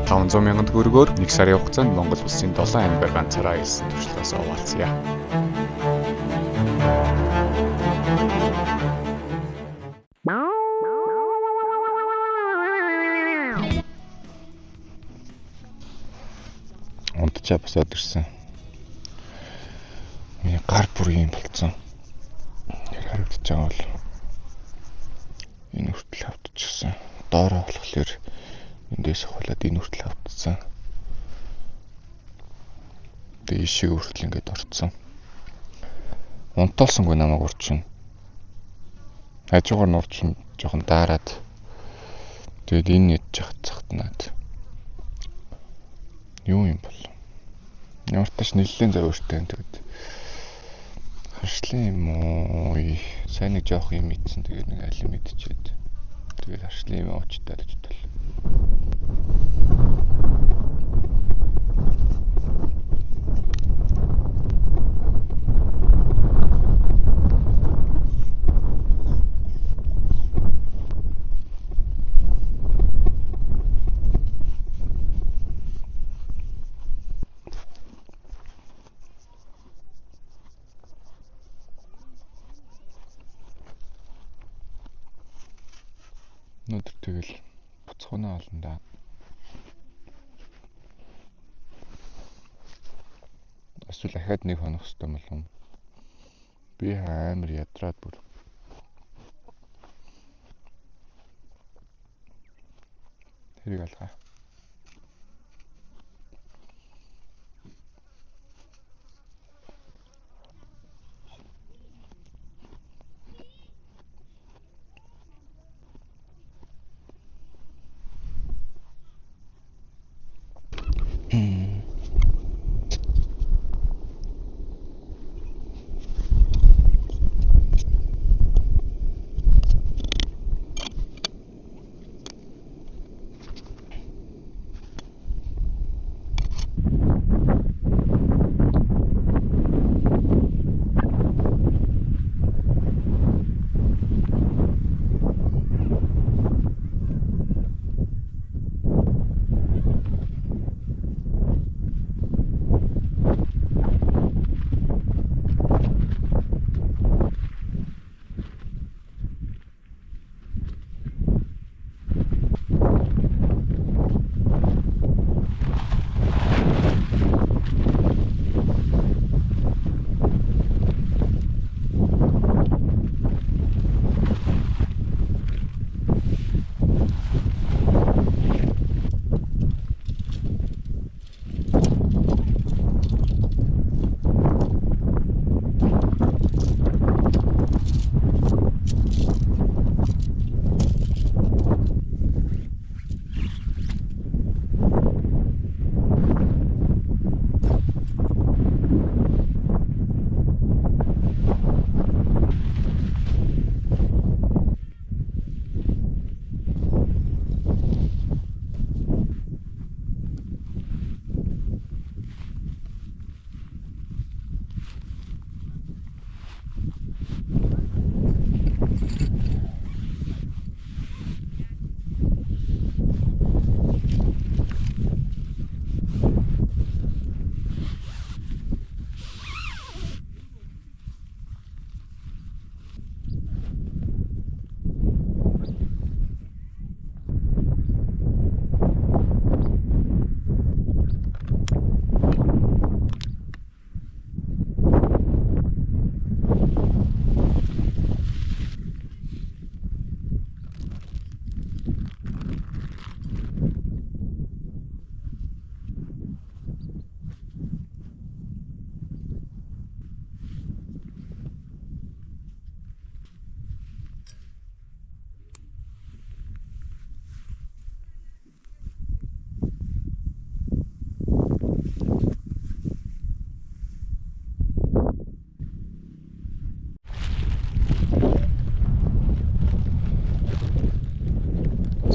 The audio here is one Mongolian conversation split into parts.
500 мянган төгрөгөөр 1 сарын хугацаанд Монгол улсын 7 аймгаар ганцаараа аялсан туршлагаасаа хуваалцъя. Унтчаа босоод ирсэн. Миний гар бүр юм болцсон. Яг харагдаж байгаа бол энэ хүртэл хавтчихсан. Доороо болохоор эндээс ахуулаад энэ хүртэл хавтсан. Тэгээ ишиг хүртэл ингээд орцсон. Унтуулсангүй намайг урчин. Хажуугаар нурчин жоохон daarад. Тэгээд энэ ядчих цахтнаад. Юу юм бол? Ямар тач нэлээд зовиртой юм тэгээд харшлын юм уу? Сайн нэг жоох юм идсэн, тэгээд нэг аль юм идчихэд тэгээд харшлын юм уучтай л бодвол. Өнөөдөр тэгэл буцхуунаа олно да. Эсвэл ахаад нэг хонох хэрэгтэй болов уу? Би амар ядраад бүр. Тэрийг алгаа.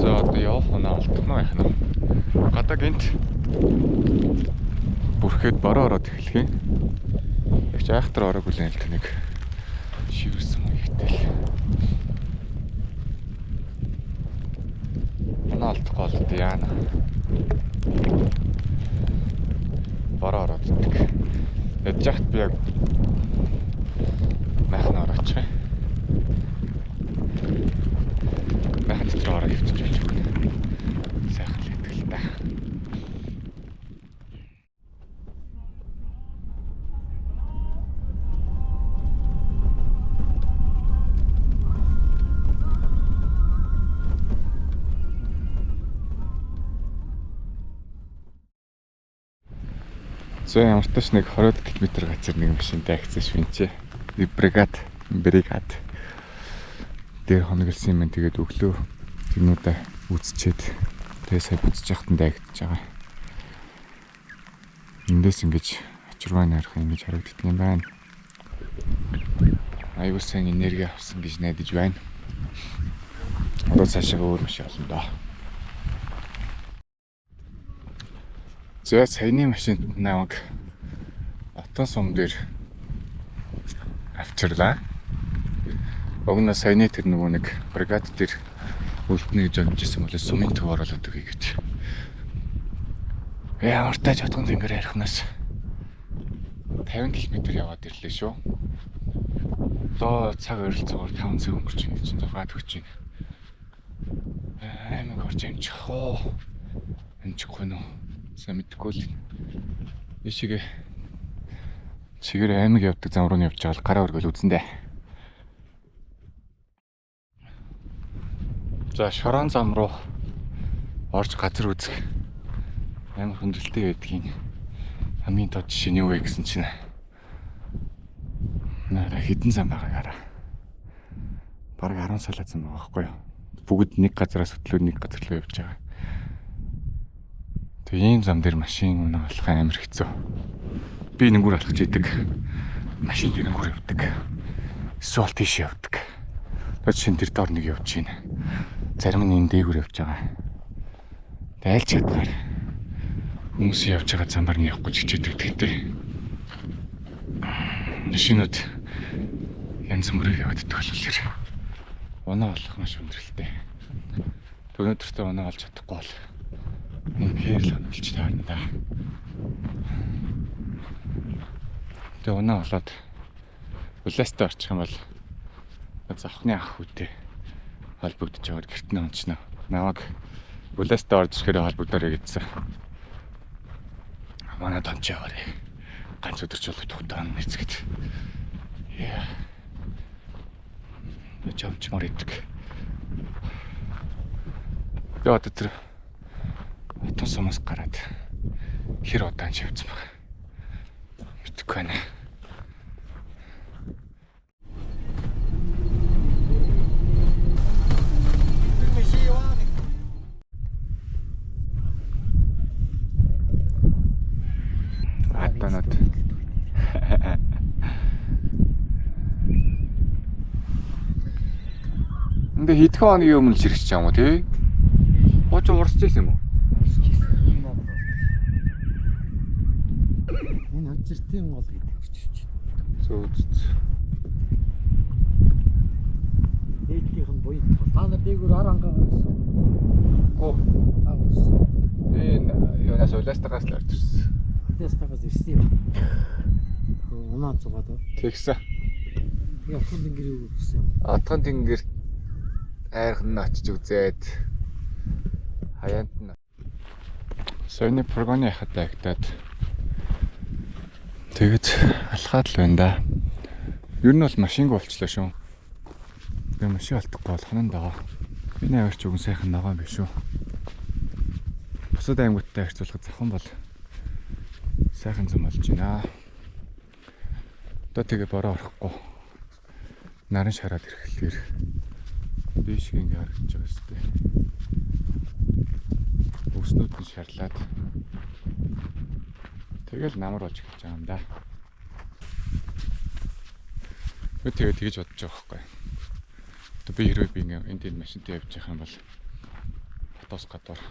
За одоо явах оноо алдах нь яах нь. Гадаа гинт бүрхэд бороо ороод эхлэх юм. Яг ч айхтар ороогүй л юм л нэг шивэрсэн ихтэл. Оноо алдахгүй бол яана. Бороо ороод иддэг. Ядж яхад би яг майхан орооч. Майхан дотор ороо хөвчөж болж өгнө. Сайхан л гэдэг л та. За ямар ч тач нэг 20 км газар нэг машин дайгцсан швинчээ. Нэг бригад дээр хоноглосон юм. Тэгээд өглөө тэрнүүдээ үзчихэд тэгээ сая буцаж яхад нь дайгдж байгаа. Эндээс ингэж очирваа нарах ингэж харагддаг юм байна. Аюул сайн энерги авсан гэж найдаж байна. Одоо цаашаа өөр машин олно доо. За саяны машинд намайг Отон сум дээр авчирлаа. Уг нь саяны тэр нөгөө нэг бригад дээр үлднэ гэж бодож исэн бол сумын төв оруулаад өгье гэж. Ямар тач Отгон тэнгэр ярихнаас 50 км яваад ирлээ шүү. Одоо цаг ойролцоогоор 5 цаг өнгөрч байна чинь 6 төгч байна. Аймаг орж амжих уу? Амжихгүй нөө. Сайн мэдэхгүй л. Ийшээгээ чигээр аймаг явдаг зам руу нь явж байгаа л гараа өргөл үзэндээ. За шорон зам руу орж газар үзэх амар хүндрэлтэй байдгийг хамгийн тод жишээ нь юу вэ гэсэн чинь нара хідэн зам байгаа гараа. Бараг 10 салаа зам байгаа байхгүй юу? Бүгд нэг газараас хөтлөөд нэг газар руу явж байгаа. Тэгээ ийм зам дээр машин унаа болох амар хэцүү. Би нэнгүүр алхаж идэг. Машин тэрнгүүр явдаг. Эсвэл тийш явдаг. Одоо жишээ нь тэр доор нэг явж байна. Зарим нь энэ дээгүүр явж байгаа. Тэгээ аль ч чадгаар хүмүүс явж байгаа замаар нь явах гэж хичээдэг. Тэгтээ машинууд янз бүрээр яваад идэх болохоор унаа олох маш хүндрэлтэй. Өнөөдөртөө унаа олж чадахгүй бол үнэхээр л хөнөөлж таарна да. Тэгээ унаа олоод улаастай орчих юм бол завхны ах хүүтэй холбогдож байгаа гэрт нь ончно. Намайг улаастай орж ирэхээр холбогдорой гэдсэн. Манай томч яваарэ. Ганц өдөр ч болох тухтай нэцгэд. Яа. Чамчмар идэг. Тэгээ одоо тэр Отон сумаас гараад хэр удаан ч явцсан байгаа. Мэдэхгүй байна. Атанат. Энд хэдхэн хоногийн өмнө л ирэх юм уу тий? Хуучин урсж байсан юм уу? Энэ хажиртын гол гэдэг үрчилж байна. Зөв зөв. Дээдлийнх нь буян. Та нар дээгүүр ар ангаа гарсан. Оо, Та гарсан. энэ юунаас улаастагаас л орж ирсэн. Улаастагаас ирсэн юм. Унаа зугаад. Тэгсэн. Тэгээ Отгон тэнгэрийг өгсөн юм. Отгон тэнгэр айрхан нь очиж үзээд хаяанд нь саяны прогоны хахад дайгтаад тэгэд алхаад л байна да. Ер нь бол машинг болчлоо шүү. Тэгээ машин олдохгүй бол хонон даа. Энэ авирч үгэн сайхан ногоон биш үү. Бусад аймагуудтай харьцуулахад завхан бол сайхан зам болж байна. Одоо тэгээ бороо орохгүй наран шараад ирэхлээр дээшгээ ингээ харагдаж байгаа сте. Өвснүүд нь шарлаад тэгэл намар болж эхэлж байгаа юм да. Би тэгээ тэгж бодож байгаа байхгүй. Одоо би хэрвээ би ингээ энд энэ машинтай явж байгаа юм бол хотоос гадуур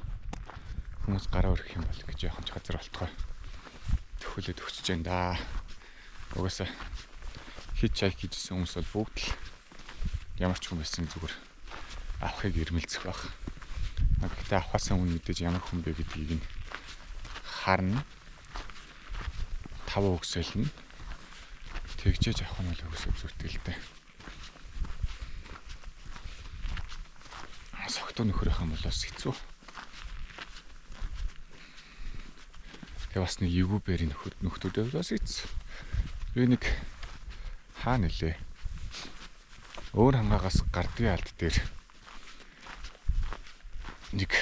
хүмүүс гараа өрөх юм бол гэж яхан ч газар болтгой. Төхөлөд өгчөж जैन да. Угаасаа хич хайк хийжсэн хүмүүс бол бүгд л ямар ч хүн байсан зүгээр авахыг ирмэлцэх байх. Гэхдээ авахаас өмнө мэдээж ямар хүн бэ гэдгийг нь Харна. 5 өгсөлнө. Тэгжээж авах нь бол өгсөө зүйтэй л дээ. Согтуу нөхөр байх юм бол бас хэцүү. Тэгээ бас нэг эвгүй бэрийн нөхдүүд бас хэцүү. Би нэг хаа нэлээ. Өөр хангаагаас гардгийн алд дээр нэг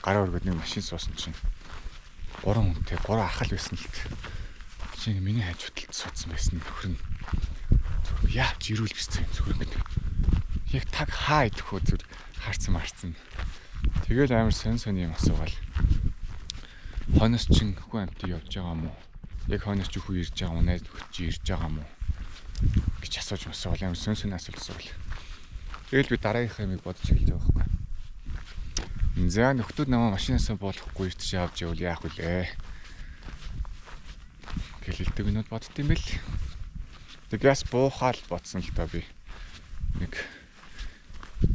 гараа өргөд нэг машин суусан чинь 3 хүнтэй 3 ахал байсан л т. Чи миний хажуу талд суудсан байсан нөхөр нь зүр яавч ирүүл бисцэн зүр ингэ. Яг таг хаа идэх үү зүр харцсан марцсан. Тэгэл амар сонь сонь юм асуугаал. Хойноос чин хүн амт явж байгаа юм уу? Яг хойноос чи хүн ирж байгаа юм уу? Найз нөхөд чи ирж байгаа юм уу? Гэж асууж масуул амар сонь сонь асуулт асуул. Тэгэл би дараагийнхаа юмыг бодож эхэлж байгаа байхгүй. За нөхдүүд намаа машинаасаа буулгахгүй ирж авч явбал яах вүлээ? Гэлэлдэг юмуд бодд юм бэл. Тэгээс буухаал бодсон л доо би. Нэг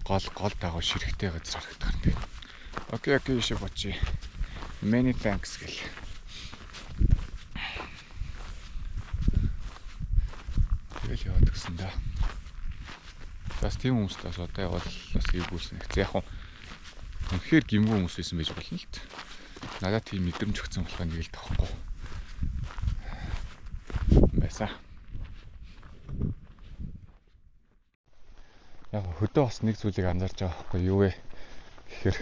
гол дагуу ширхтэй газар харагдах юм бэ. Окей, шиг бочи. Many thanks гэл. Тэгэл яваад гисэн да. Бас тийм хүмүүст бас одоо явбал бас эвгүүлсэн. Яг хөө үнэхээр гимгүү хүмүүс байсан байж болно л т. Надад тийм мэдрэмж өгсөн болохоор нэг л тоохгүй. Байсан. Яг хөдөө бас нэг зүйлийг анзаарч байгаа байхгүй юу вэ? Тэгэхээр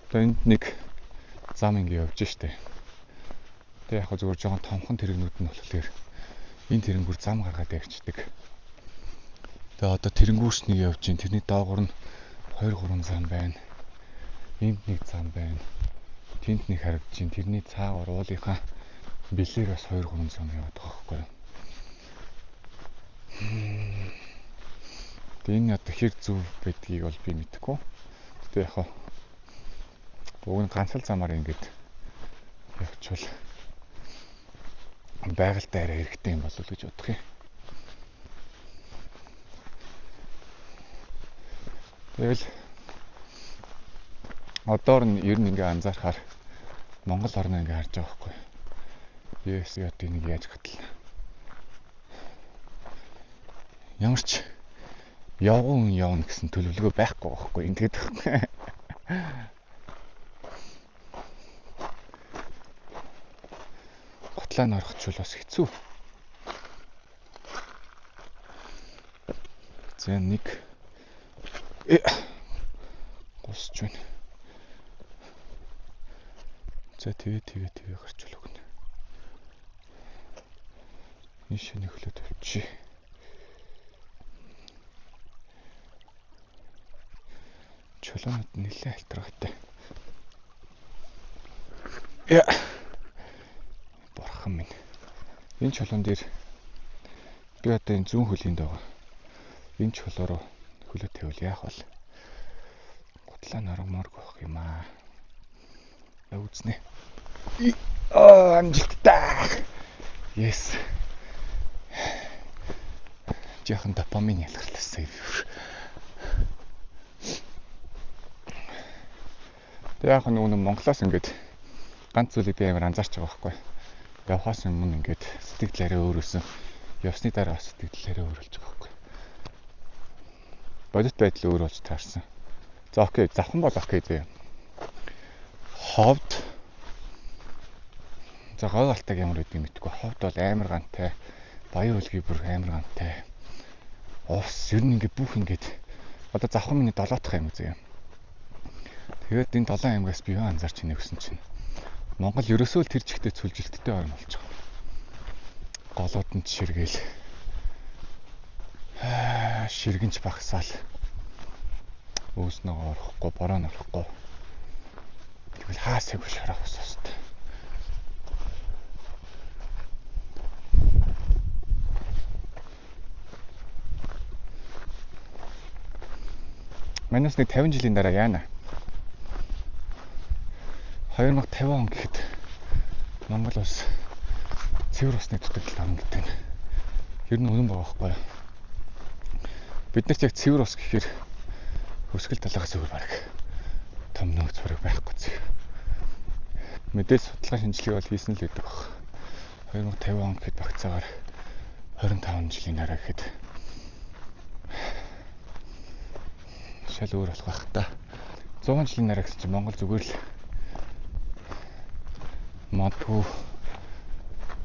одоо энд нэг зам ингэ явж штэ. Тэгээ яг зүгээр жоохон томхон тэрэгнүүд нь болохоор энэ тэрэнгүүр зам гаргаад явчихдаг. Тэгээ одоо тэрэнгүүрч нэг явж гин тэрний доогуур нь 2 3 зам байна. Энд нэг зам байна. Тэнд нэг харагдаж байна. Тэрний цаагаар уулынхаа бэлээр бас 2 3 зам яваад байгаа байхгүй юу. Тэгээ энэ одоо хэр зөв байдгийг бол би мэдэхгүй. Гэтэ яг уг нь ганц л замаар ингэж явчвал байгальтай арай хэрэгтэй юм болов уу гэж бодох юм. Тэгэл одоор нь ер нь ингээ анзаархаар Монгол орноо ингээ харж байгаа байхгүй. Yes, яа энийг яаж хөтлөнө. Ямар ч явган явна гэсэн төлөвлөгөө байхгүй байхгүй. Ингээд гутлаа нь орохчвол бас хэцүү. За нэг гусч байна. За тэгээ гарч өгнө. Ийшээ нөхлөө тавьчих. Чулуунууд нэлээд алтаргатай. Яа. Бурхан минь. Энэ чулуун дээр би одоо энэ зүүн хөлийн байгаа. Энэ чулуу руу хөлөө тавиул яах вэ? Гутлаа нормоор байх юм аа. Үзнэ. Аа, амжилттай. Yes. Жаахан допамин ялгарлаа. Тэг яг нэг Монголоос ингээд ганц зүйлийг би амар анзаарч байгаа байхгүй. Явхаас өмнө ингээд сэтгэл арай өөрөөсөн. Явсны дараа сэтгэл арай өөр болж байгаа байхгүй. Бодит байдал өөр болж таарсан. За окей, завхан бол окей зөө. Ховд за гой галтайг ямар байдгийг мэдэхгүй. Ховд бол амар гантай. Баяр үлгий бүр амар гантай. Увс ер нь ингээд бүх ингээд одоо завхан миний 7 дахь аймаг зөө. Тэгээд энэ 7 аймагаас би юу анзаарч ийнэ гэсэн чинь Монгол ерөөсөө л тэр чигтээ цүлжилттэй орн болж байгаа. Голууд нь ширгээл ширгэнч багсаал өөснөө орохгүй, бороо нь орохгүй. Тэгвэл хаасайг шорох ус өст. Манайс нэг 50 жилийн дараа яана? 2050 он гэхэд Монгол улс цэвэр усны дутагдалд орно гэдэг нь ер нь үнэн байгаа байхгүй юу? Бид нарт яг цэвэр ус гэхээр өсгөл талаагаас өөр бараг том нөөц бараг байхгүй зэ. Мэдээж судалгаа шинжилгээ бол хийсэн л гэдэг баг. 2050 он гэхэд багцаагаар 25 жилийн дараа гэхэд шал өөр болох байх та. 100 жилийн дараа гэсэн чинь Монгол зүгээр л модгүй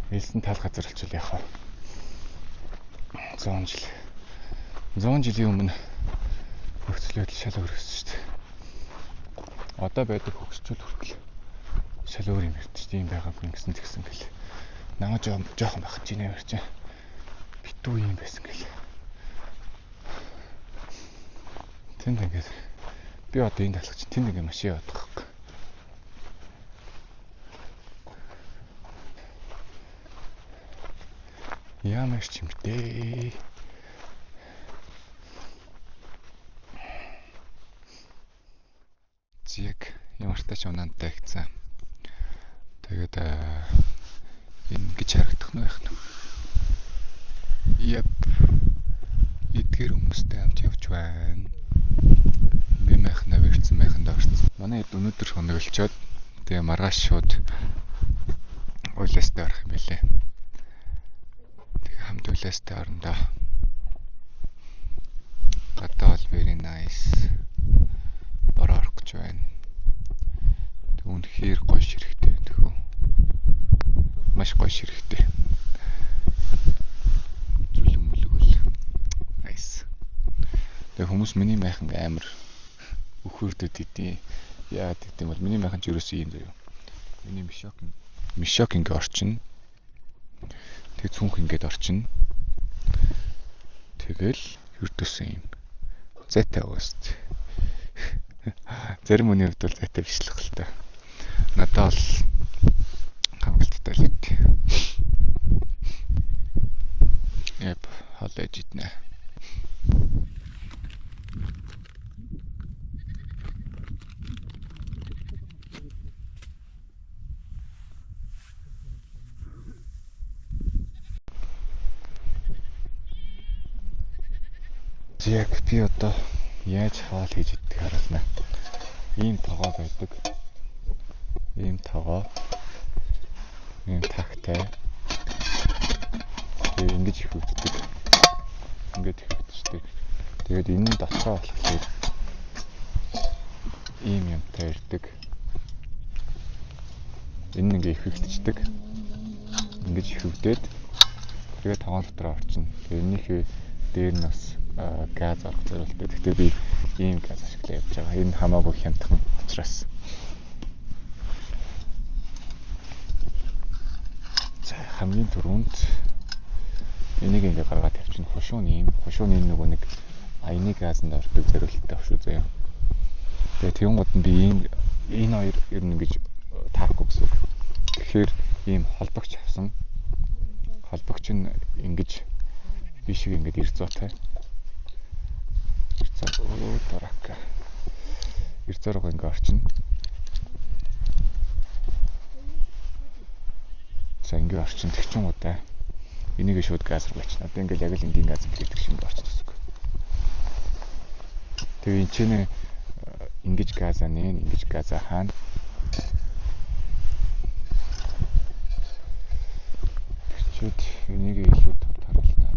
элсэн тал газар болчихвол яах вэ? 100 жил. 100 жилийн өмнө нөхцөл байдал шал өөр гэсэн шүү дээ. Одоо байдаг хөгжчүүд хүртэл шал өөр юм ярьж тийм байгаагүй гэсэн тэгсэн гэл. Намаа жоохон байх чинь нээр чинь битүү юм байсан гэл. Тэнд ингээд би одоо энд алхах чинь тэнд ингээд машин яваад байгаа байхгүй. Ямар ч юм бэ? Яг ямар ч унаантай гэсэн. Тэгээд энэ гэж харагдах нь байх нь. Yep. Эдгээр хүмүүстэй хамт явж байна. Би майхнаа барьсан майханд орсон. Манай хэд өнөөдөр хоноглочоод тэгээ маргааш шууд уйлаастай орох юм билээ. Тэгээ хамт уйлаастай орно доо. Гадаа бол very nice. Бороо орох гэж байна. Тэг үнэхээр гоё ширхтэй байна төхөө. Маш гоё ширхтэй. Зүлэг мүлэг бол nice. Тэгээ хүмүүс миний майхан амар өхөрдөд идэв. Яагаад гэдэм бол миний майхан ч ерөөсөө ийм заяа. Миний мишок ингээ орчин. Тэгээ цүнх ингээд орчин. Тэгэл ердөөсөн юм зайтай уус. Зарим хүний хувьд бол зайтай биш л хэл та. Надад бол хангалттай л үү. Яп, хоолой иднэ. Яг би одоо яаж хоол хийж идэх харуулна. Ийм тогоо байдаг. Ийм тогоо. Ийм тагтай. Тэгээ ингэж их өвддөг. Ингээд их өвддөг. Тэгээд энэ нь дотроо болохоор ийм юмтай ирдэг. Энэ ингээ их өвддөг. Ингэж их өвдөд. Тэгээд тогоон дотроо орчихно. Тэгээ энэнийхээ дээр нь бас газ орох зориулттай. Гэхдээ би ийм газ ашиглаа явж байгаа. Энэ хамаагүй хямдхан учраас. За хамгийн түрүүнд энийг ингээ гаргаад тавьчихна. Хушуун ийм. Хушуун энэ нөгөө нэг аяны газанд ордог зориулттай хушуу заяа. Тэгээ тэгэн гот нь би ийм энэ хоёр ер нь ингэж таарахгүй гэсэн үг. Тэгэхээр ийм холбогч авсан. Холбогч нь ингэж би шиг ингэж ирцоотой. Өө дурак. Ирцоороо ингээ орчино. За ингээ орчин тэгчин удаа. Энийг шууд газ руу ачна. Одоо ингээл яг л энгийн газ плитг шиг ингээ орчих гэсэн үг. Тэгээ энэ чинь ингэж газаа нээн, ингэж газаа хаана. Тэгчээд энийг илүү тод харуулна.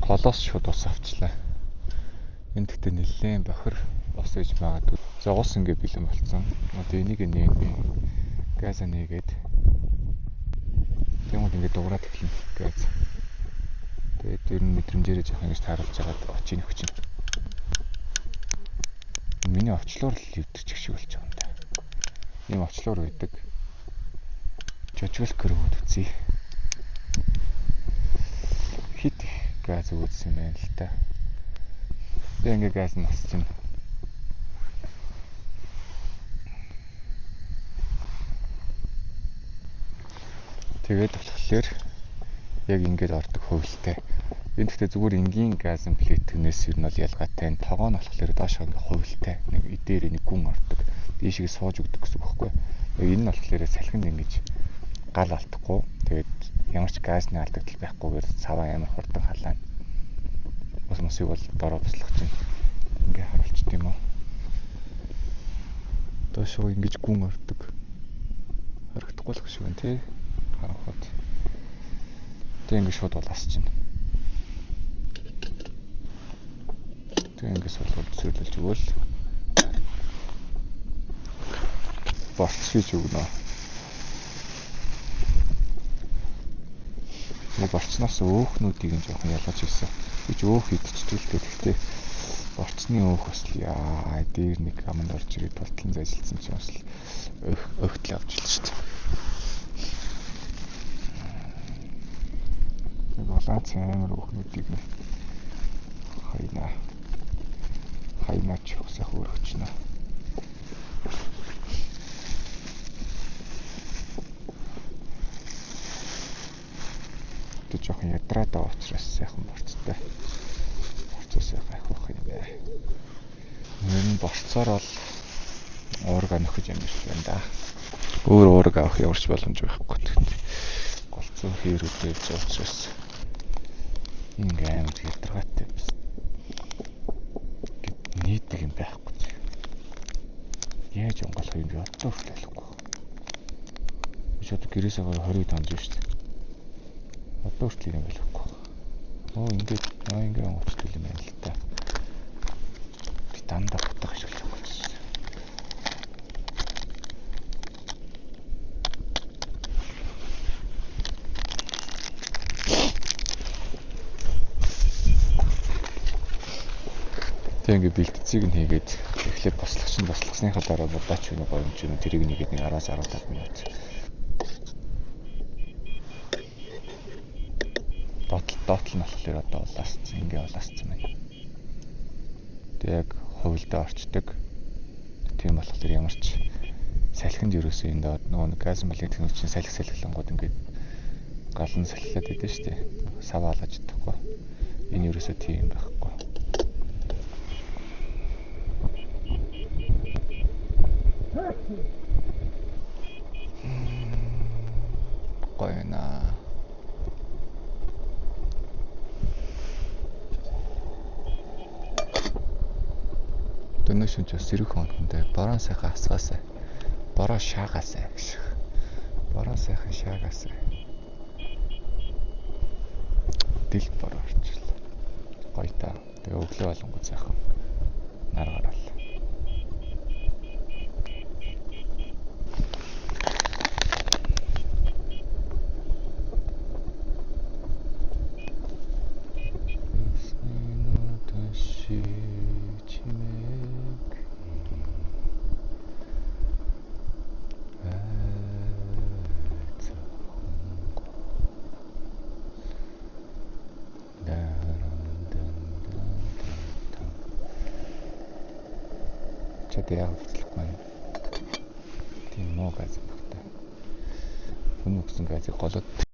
Голоос шууд ус авчлаа. Энд гэхдээ нэлээд бохир ус ээж магадгүй. Зогоос ингээ бэлэн болцсон. Одоо энийг нээн би газа нээгээд тэгмүүд ингээ дуграад эхэлнэ газ. Тэгээд ер нь мэдрэмжээрээ жоох ингэж тааруулж хагаад очийг нөхчин. Миний очлоор л өвдчих шиг болж байгаа юм да. Ийм очлоор байдаг. Жожголкөр өгөөд үзье. Хит газ өгөөдсөн юм байна л та. Тэгээ ингээ газ нь асчин. Тэгээд болохоор яг ингээд ордог хувилтай. Энэ гэхдээ зүгээр энгийн газын плитнээс ер нь бол ялгаатай. Энэ тогоо нь болохоор доошоо ингээ хувилтай. Нэг эдээр нэг гүн ордог. Дийшээ сууж өгдөг гэсэн үг байхгүй. Яг энэ нь болохоор салхинд ингэж гал алдахгүй. Тэгээд ямар ч газны алдагдал байхгүйгээр саваа амар хурдан халаана. Ус мосыг бол дороо туслах чинь ингээ харуулчт юм уу? Доошоо ингэж гүн ордог. Харагдахгүй л шиг байна тий. Харанхуйд. Тэг ингэ шууд улаасчихна. Тэг ингэ суулгаад цэвэрлэж өгөөл. Борц хийж өгнө. Нэг борцноос өөхнүүдийг нь жоохон ялгаж ирсэн. Би ч өөх идчихдэг л дээ. Гэхдээ борцны өөх бас л яа дээр нэг аманд орж ирээд тултлан зажилсан чинь бас л өөхтөл авч илж шүү дээ. Нэг улаан амар өөхнүүдийг нь хайна. Хайнаач усах өргөчнө. Тэг жоохон ядраад байгаа учраас сайхан борцтой. Борцоо сайхан ахиулах юм байна. Ер нь борцоор бол уурга нөхөж амьдарч байна да. Өөр уурга авах ямар ч боломж байхгүй. Голцоо хэрүүдээ явж байгаа учраас ингээ амар ядаргаатай бас. Нийтдэг юм байхгүй. Яаж онгойлох юм би одоо хүртэл ойлгохгүй. Би ч одоо гэрээсээ гараа 20 тонж шүү дээ. Одоо хүртэл юм ойлгохгүй. Оо ингээд ингээ онгоцдог юм байна л та. Би дандаа бутаг ашиглах гэж. Тэг ингээ бэлтцийг нь хийгээд эхлээд бослогч нь бослогсныхаа дараа будаач юу гоё юм чинь тэрийг нэгээд нэг 10-аас 15 минут. Доотлол нь болохоор одоо улаассан, ингээ улаассан байна. Тэг яг хувилдаа орчдөг. Тийм болохоор ямар ч салхинд ерөөсөө энэ доод нөгөө нэг газын балын технологи чинь салхи салхилангууд ингээд галан салхилаад идэв шүү дээ. Сав алгаж чадахгүй. Энэ ерөөсөө тийм байхгүй. Гоё наа. Дөнөө шүнж бас сэрэх хонхонтой борон сайхан асгаасай. Бороо шаагаасай гэж. Бороо сайхан шаагаасай. Дэл бороо орчихлоо. Гоё та. Тэгээ өглөө болонгоо сайхан нар гараал. Чад яг буцлахгүй байна. Тийм муу газ багтай. Хүн өгсөн газыг голоод